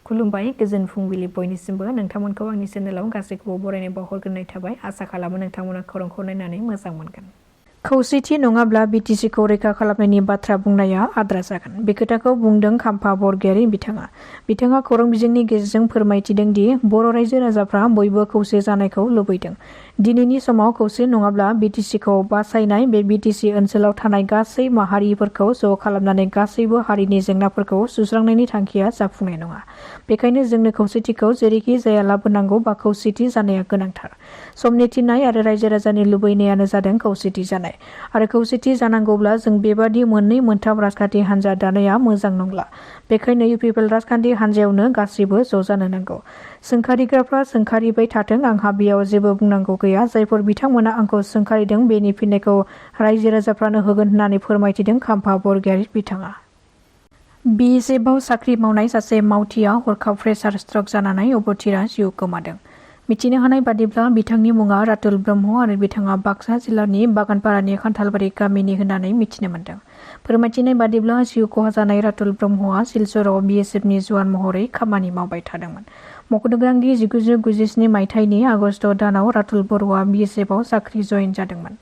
खुलुमबाय गोजोन फुंबिलि बयनिसिमबो नोंथांमोनखौ आंनि चेनेलाव गासैखौबो बरायनाय बावहरग्रोनाय थाबाय आसा खालामो नोंथांमोना खौरांखौ नायनानै मोजां मोनगोन। खौसेथि नङाब्ला बिटिसिखौ रैखा खालामनायनि बाथ्रा बुंनाया आद्रा जागोन। बे खोथाखौ बुंदों खाम्फा बरगयारि बिथाङा खौरां बिजोंनि गेजेरजों फोरमायथिदों दि बर' रायजो राजाफ्रा बयबो खौसे जानायखौ लुबैदों। दिनैनि समाव खौसे नङाब्ला बिटिसिखौ बासायनाय बे बिटिसि ओनसोलाव थानाय गासै माहारिफोरखौ ज' खालामनानै गासैबो हारिनि जेंनाफोरखौ सुस्रांनायनि थांखिया जाफुंनाय नङा। बेखायनो जोंनो खौसेथिखौ जेरैखि जाया लाबोनांगौ बा खौसेथि जानाया गोनांथार। समनि थिननाय आरो रायजो राजानि लुबैनायानो जादों खौसेथि जानाय। आरो खौसेथि जानांगौब्ला जों बेबादि मोननै मोनथाम राजखान्थि हान्जा दानाया मोजां नंला। बेखायनो इउपिपिएल राजखान्थि हान्जायावनो गासिबो ज' जानो नांगौ। सोंखारिग्राफ्रा सोंखारिबाय थाथों, आंहा बेयाव जेबो बुंनांगौ गैया। जायफोर बिथांमोना आंखौ सोंखारिदों बेनि फिननायखौ रायजो राजाफ्रानो होगोन होननानै फोरमायथिदों खाम्फा बरगयारि बिथाङा। बिएसएफआव साख्रि मावनाय सासे मावथिया हरखाब प्रेसार स्ट्रक जानानै अबथिरा जिउ गोमादों। मिथिनो हानाय बादिब्ला बिथांनि मुङा रातुल ब्रह्म आरो बिथाङा बाक्सा जिल्लानि बागानपारानि खान्थालबारि गामिनि होननानै मिथिनो मोन्दों। फोरमायथिनाय बादिब्ला जिउ खहा जानाय रातुल ब्रह्मआ सिलचराव बिएसएफनि जवान महरै खामानि मावबाय थादोंमोन। मख'नो गोनां दि 1997 मायथाइनि आगस्ट दानाव रातुल बर'आ बिएसएफआव साख्रि जयेन जादोंमोन।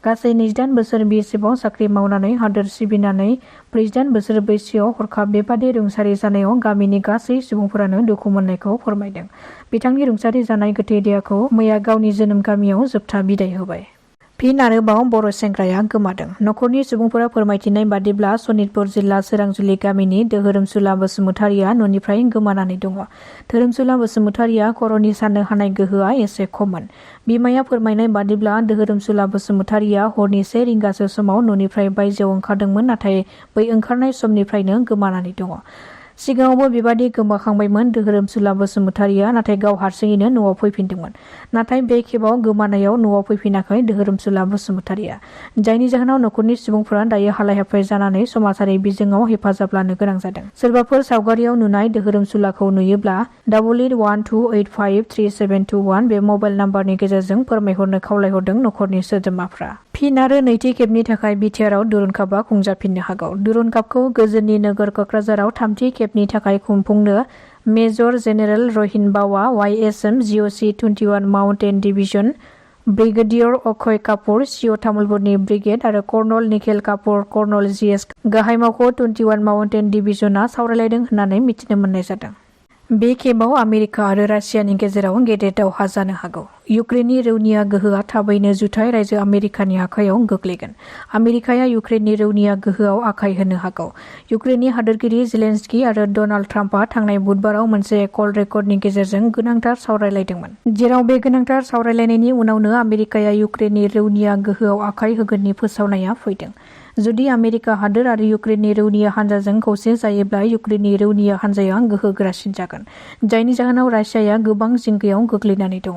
गासै 28 बोसोर बिएसएफआव साख्रि मावनानै हादोर सिबिनानै 48 बोसोर बैसोआव हरखाब बेबादि रुंसारि जानायाव गामिनि गासै सुबुंफोरानो दुखु मोननायखौ फोरमायदों। बिथांनि रुंसारि जानाय गोथै देहाखौ मैया गावनि जोनोम गामियाव जोबथा बिदाय होबाय। फिन आरोबाव बर' सेंग्राया गोमादों। नखरनि सुबुंफोरा फोरमायथिनाय बादिब्ला सनितपुर जिल्ला सोरांजुलि गामिनि धोरोमसुला बसुमतारिया न'निफ्राय गोमानानै दङ। धोरोमसुला बसुमतारिया खर'नि साननो हानाय गोहोआ एसे खममोन। बिमाया फोरमायनाय बादिब्ला धोरोमसुला बसुमतारिया हरनि 1 रिंगासो समाव न'निफ्राय बायजोआव ओंखारदोंमोन, नाथाय बै ओंखारनाय समनिफ्रायनो गोमानानै दङ। सिगाङावबो बेबादि गोमाखांबायमोन धोरोमसुला बसुमतारिया, नाथाय गाव हारसिङैनो न'आव फैफिनदोंमोन। नाथाय बे खेबाव गोमानायाव न'आव फैफिनाखै धोरोमसुला बसुमतारिया। जायनि जाहोनाव नखरनि सुबुंफोरा दायो हालाय हाफाय जानानै समाजारि बिजोङाव हेफाजाब लानो गोनां जादों। सोरबाफोर सावगारियाव नुनाय धोरोमसुलाखौ नुयोब्ला 8812853721 बे मबाइल नाम्बारनि गेजेरजों फोरमायहरनो खावलायहरदों नखरनि सोद्रोमाफ्रा। फिन आरो नैथि खेबनि थाखाय बिटिआरआव दुरुन कापआ खुंजाफिननो हागौ। दुरुन कापखौ गोजोननि नोगोर क'क्राझाराव थामथि खेबनि थाखाय खुंफुंनो मेजर जेनेरेल रहिन बावा, वाइएसएम जिअ'सि 21 माउन्टेन डिभिजन ब्रिगेडियर अक्षय कापुर, सिअ तामुलपुरनि ब्रिगेड आरो कर्नल निखिल कापुर, कर्नल जिएस गाहाय मावख' 21 माउन्टेन डिभिजनआ सावरायलायदों होननानै मिथिनो मोननाय जादों। बे खेबाव आमेरिका आरो रासियानि गेजेराव गेदेर दावहा जानो हागौ। इउक्रेननि रौनिया गोहोआ थाबैनो जुथाइ रायजो आमेरिकानि आखायाव गोग्लैगोन। आमेरिकाया इउक्रेननि रौनिया गोहोआव आखाय होनो हागौ। इउक्रेननि हादोरगिरि जेलेन्स्की आरो डनाल्ड ट्राम्पआ थांनाय बुधबाराव मोनसे कल रेकर्डनि गेजेरजों गोनांथार सावरायलायदोंमोन। जेराव बे गोनांथार सावरायलायनायनि उनावनो आमेरिकाया इउक्रेननि रौनिया गोहोआव आखाय होगोननि फोसावनाया फैदों। जुदि आमेरिका हादोर आरो इउक्रेननि रौनिया हान्जाजों खौसे जायोब्ला इउक्रेननि रौनिया हान्जाया गोहो गोरासिन जागोन। जायनि जाहोनाव रासियाया गोबां जिंगायाव गोग्लैनानै दङ।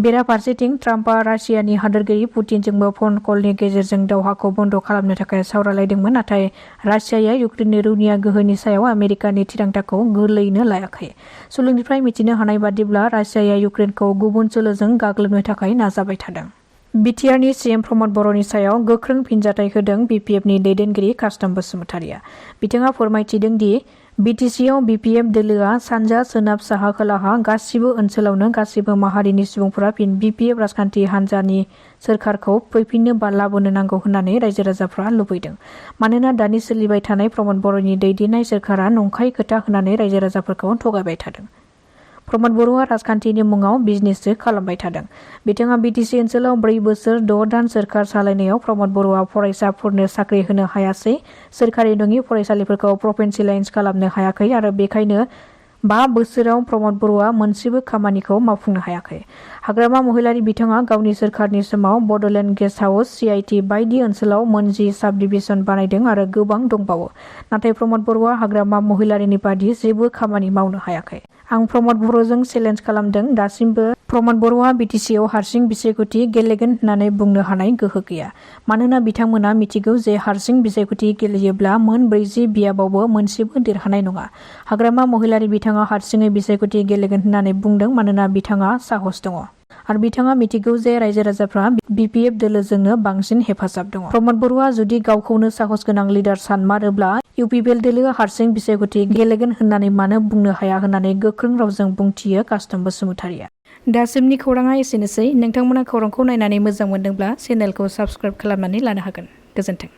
बेराफारसेथिं ट्राम्पआ रासियानि हादोरगिरि पुतिनजोंबो फन कलनि गेजेरजों दावहाखौ बन्द खालामनो थाखाय सावरायलायदोंमोन, नाथाय रासियाया इउक्रेननि रौनिया गोहोनि सायाव आमेरिकानि थिरांथाखौ गोरलैयैनो लायाखै। सुलुंनिफ्राय मिथिनो हानाय बादिब्ला रासियाया इउक्रेनखौ गुबुन सोलोजों गाग्लोबनो थाखाय नाजाबाय थादों। बिटिआरनि सिएम प्रमद बर'नि सायाव गोख्रों फिनजाथाय होदों बिपिएफनि दैदेनगिरि कास्टम बसुमतारिया। बिथाङा फोरमायथिदों दि बिटिसिआव बिपिएफ दोलोआ सानजा, सोनाब, साहा, खोलाहा गासिबो ओनसोलावनो गासिबो माहारिनि सुबुंफोरा फिन बिपिएफ राजखान्थि हान्जानि सोरखारखौ फैफिननो लाबोनो नांगौ होननानै रायजो राजाफ्रा लुबैदों। मानोना दानि सोलिबाय थानाय प्रमद बर'नि दैदेननाय सोरखारा नंखाय खोथा होनानै रायजो राजाफोरखौ थगायबाय थादों। प्रमद बर'आ राजखान्थिनि मुङाव बिजनेससो खालामबाय थादों। बिथाङा बिटिसि ओनसोलाव 4 बोसोर 6 दान सोरखार सालायनायाव प्रमद बर'आ फरायसाफोरनो साख्रि होनो हायासै, सोरखारि नङि फरायसालिफोरखौ प्रभिन्सियेलाइज खालामनो हायाखै आरो बेखायनो 5 बोसोराव प्रमद बर'आ मोनसेबो खामानिखौ मावफुंनो हायाखै। हाग्रामा महिलारि बिथाङा गावनि सोरखारनि समाव बडोलेन्ड गेस्ट हाउस, सिआइटि बायदि ओनसोलाव 10 साब डिभिजन बानायदों आरो गोबां दंबावो। नाथाय प्रमद बर'आ हाग्रामा महिलारिनि बादि जेबो खामानि मावनो हायाखै। आं प्रमद बर'जों चेलेन्ज खालामदों, दासिमबो प्रमद बर'आ बिटिसिआव हारसिं बिसायख'थि गेलेगोन होननानै बुंनो हानाय गोहो गैया। मानोना बिथांमोना मिथिगौ जे हारसिं बिसायख'थि गेलेयोब्ला मोन 40 बियाबावबो मोनसेबो देरहानाय नङा। हाग्रामा महिलारि बिथाङा हारसिङै बिसायख'थि गेलेगोन होननानै बुंदों मानोना बिथाङा साहस दङ। आरो बिथाङा मिथिगौ जे रायजो राजाफ्रा BPF दोलोजोंनो बांसिन हेफाजाब दङ। प्रमद बर'आ जुदि गावखौनो साहस गोनां लिडार सानमारोब्ला UPPL दोलोआ हारसिं बिसायख'थि गेलेगोन होननानै मानो बुंनो हाया होननानै गोख्रों रावजों बुंथियो कास्टम बसुमतारिया। दासिमनि खौराङा एसेनोसै। नोंथांमोना खौरांखौ नायनानै मोजां मोनदोंब्ला चेनेलखौ साबस्क्राइब खालामनानै लानो हागोन। गोजोन्थों।